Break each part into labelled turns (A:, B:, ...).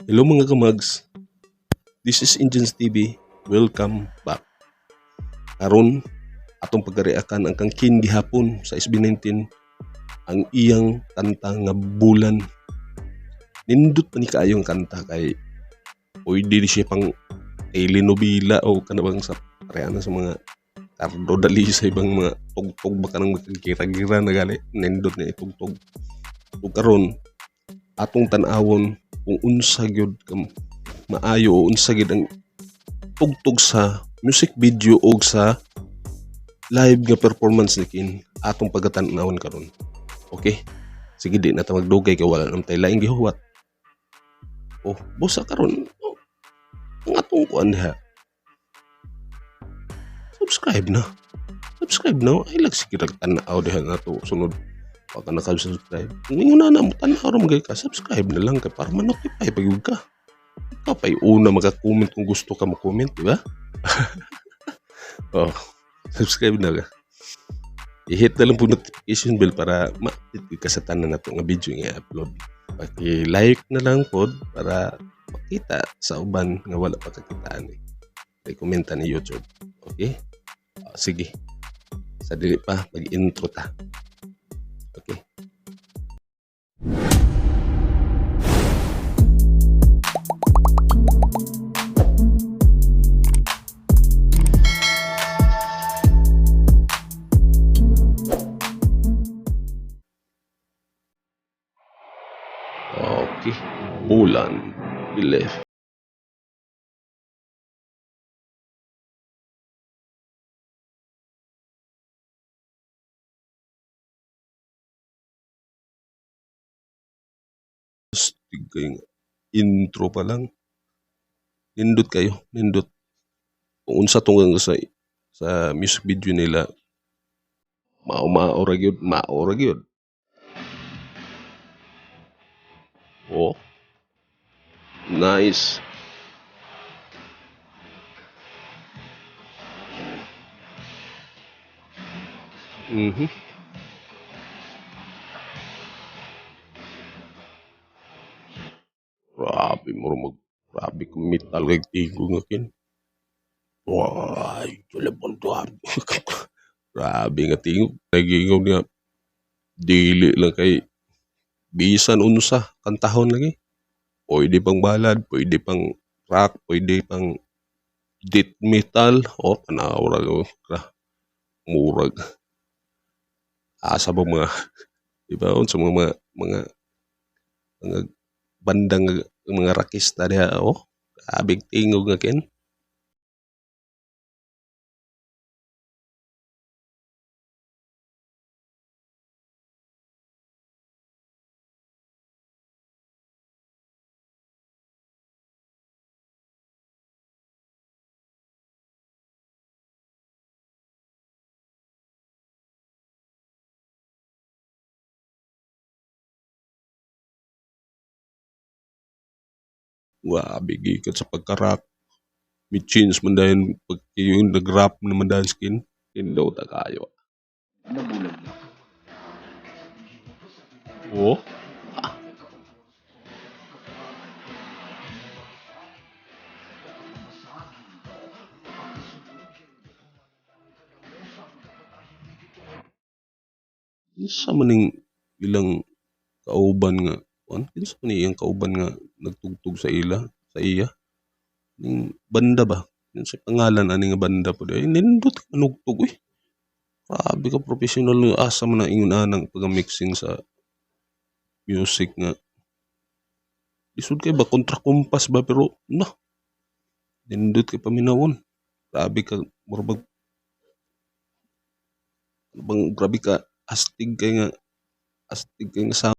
A: Hello, mga kamags. This is Engines TV. Welcome back. Karon atong pagreactan ang kang Kean gihapon sa SB19, ang iyang kanta nga "Bulan". Nindot pa ni kaayo ang kanta kay pwede di siya pang telenovela o kanabang sa pareha sa mga Cardo Dalisay bang mga tugtog ba, kanang magkagira-gira na gali, nindot na itugtog. Ug karon atong tan-awon kung unsa gyud ka maayo o unsa gyud ang tugtog sa music video o sa live nga performance ni Kean, atong pagatan-awon karon. Okay? Sige, di na ta magdugay kay wala naman tay laing gihuwat. Oh, busa karon. Oh, ang atong kuan diha. Subscribe na. Subscribe na. Ay lag sige rag tan-aw diha nato sunod. Wa ka naka-subscribe. Kung ingon na mo tan-aw ra magay ka, subscribe na lang kay para ma-notify pag yun ka. Ikaw pa'y una maka-comment kung gusto ka mo-comment, di ba? Oh, subscribe na ka. I-hit na lang po notification bell para ma-update ka sa tanan nato nga video nga i-upload. Paki-like na lang pod para makita sa uban nga wala pa kakitaan eh. Rekomenda ni YouTube. Okay? Ah, sige. Sa dili pa, mag-intro ta. Okay. Okay. "Bulan". Believe. Astig kayo nga. Intro pa lang. Nindot kayo, nindot. Kung unsa tong sa music video nila, mao-mao ra gyud, mao ra gyud. Oh. Nice. Grabe mo mag grabe kung metal kay tingog nga Kean. Wah, grabe nga tingog. Nagingog niya dili lang kay bisan unsa kantahon lagi. Pwede pang ballad, pwede pang rock, pwede pang death metal. Oh, tanaw ra murag asa ba mga, di ba, unsa mga bandang mga rakista diha, oh. Grabe tingog nga Kean. Grabe gikan sa pagka-rock. May change man dayon pag yung nag-rap naman dayon si Kean. Nindot kaayo.
B: Nabulag na.
A: Oh. Ah. Unsa man ning ilang kauban nga kuan? Kinsa man iyang kauban nga nagtugtog sa ila, sa iya? Ning banda ba? Unsa pangalan ani nga banda pod? Ay nindot manugtog, uy. Grabe ka professional, asa man ang ingon anang pag-mixing sa music nga lisod kay ba, Kontra Kumpas ba, pero nah, nindot kay paminawon. Grabe ka mura bag bang grabe ka astig kay nga sound.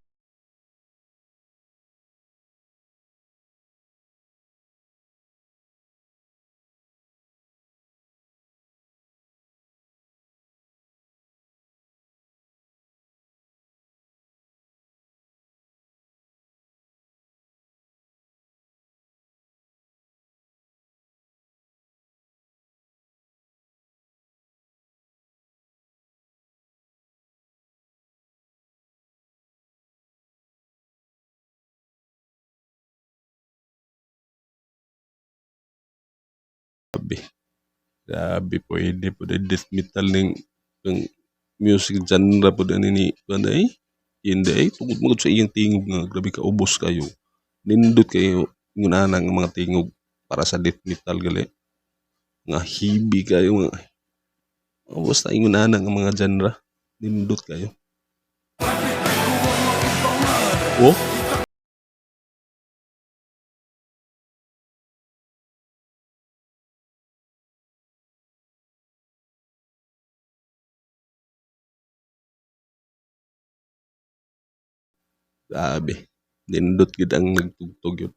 A: Grabe. Grabe, pwede po death metal ning ang music genre po ni ni kuan ay. Hindi ay tungod mo sa iyang tingog nga grabe ka ubos kayo. Nindot kayo ingon ang mga tingog para sa death metal gali. Nga heavy kayo nga. Basta ingon ana nga mga genre. Nindot kayo. Oh. Grabe. Nindot gid ang nagtugtog yun.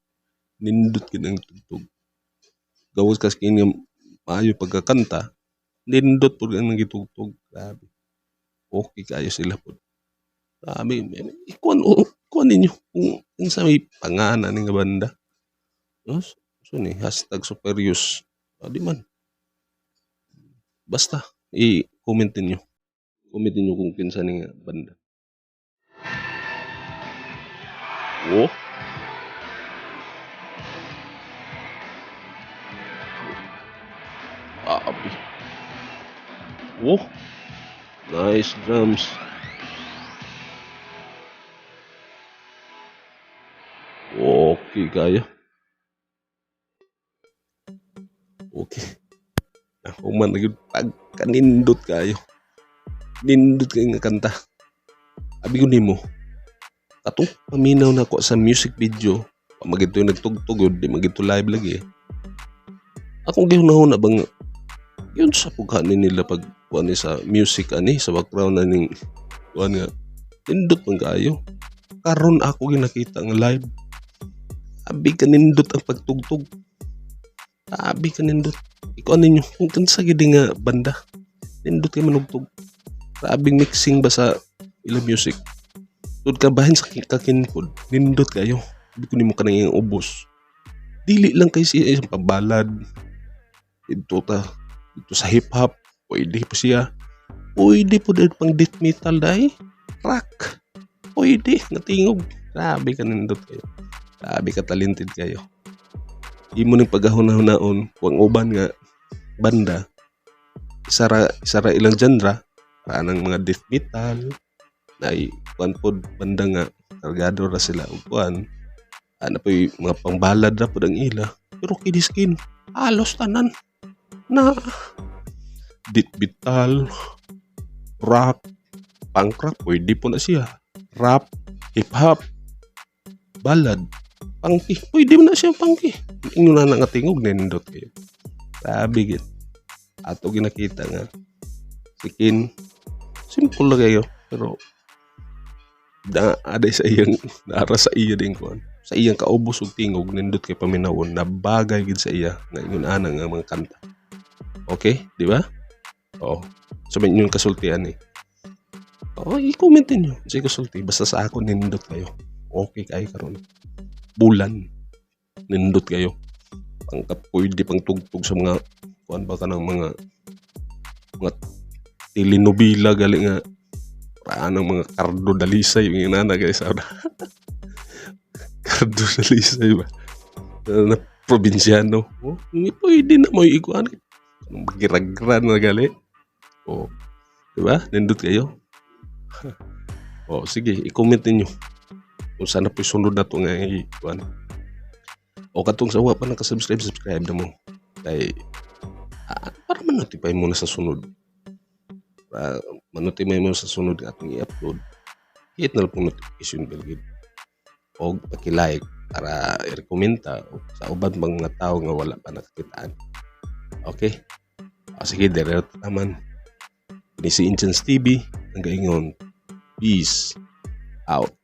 A: Nindot gid ang tugtog. Gawas kas kini maayo pagkakanta, nindot pud ang nagitugtog. Grabe. Okay kayo sila pud. Grabe, ikuan o kuan ninyo kung unsa may pangalan ning banda. No? So ni #Superius. Di man. Basta i-comment ninyo. Comment ninyo kung kinsa ni nga banda. Oh. Abi. Oh. Nice drums. Okay kayo. Okay. Ako man gyud pagkanindot kayo. Nindot kayo nga kanta. Abi ko nimo. Katong paminaw na ko sa music video, pamagito nagtugtog yun, di magito live lagi. Akong gihunahuna bang yun sa pughanin nila pag kuan ni sa music ani sa background na ning kuan nga nindot man kayo. Karon ako ginakita nga live. Abi ka nindot ang pagtugtog. Abi ka nindot. Ikaw ninyo kung kinsa gid nga banda. Nindot kay manugtog. Grabing mixing ba sa ilang music. Tud ka bahin sa kakinpod, nindot kayo. Abi ko nimo kanang iyang ubos. Dili lang kay siya isang pabalad. Dito ta, dito sa hip hop, pwede po siya. Pwede po din pang death metal dai. Rock. Pwede nga tingog. Grabe ka nindot kayo. Grabe ka talented kayo. Imo ning paghahuna-hunaon kung ang uban nga banda isara ilang genre para nang mga death metal na kuan pod banda nga kargado ra sila og kuan ana poy mga pangbalad ra pod ang ila, pero kini skin halos tanan na death metal, rock, punk rock, pwede po na siya, rap, hip hop, ballad, punky, pwede mo na siya punky. Ingon na nga tingog, nindot kayo. Grabe gid. Ato ginakita nga si Kin, simple lang kayo pero da aday sa iyang naara sa iya din kuan sa iyang kaubos og tingog, nindot kay paminawon na bagay gid sa iya nga ingon ana nga mga kanta. Okay, di ba? Oo. So may inyong kasultian eh. Oo, i-comment niyo. Sa kasulti, basta sa ako nindot kayo. Okay kayo karon. Bulan. Nindot kayo. Pangka pwede pang tugtog sa mga kuan ba ka ng mga telenovela gali nga paraan ng mga Cardo Dalisay yung inana guys. Cardo Dalisay ba? Na probinsyano. Oh, hindi pwede na mo ikuan. Anong magiragran na gali. Oh, diba? Nindot kayo. Oh, sige, i-comment ninyo kung saan na po sunod na ito nga ikuan. O katong sa wa pa nakasubscribe, subscribe na mo. Kay para manotify mo na sa sunod. Para manotify mo sa sunod nga atong i-upload. Hit na lang pong notification bell gid. O paki-like para i-recommenda sa uban bang mga tao nga wala pa nakakitaan. Okay? O, sige, diretso naman. Ini si Inchance TV ang gaingon. Peace out.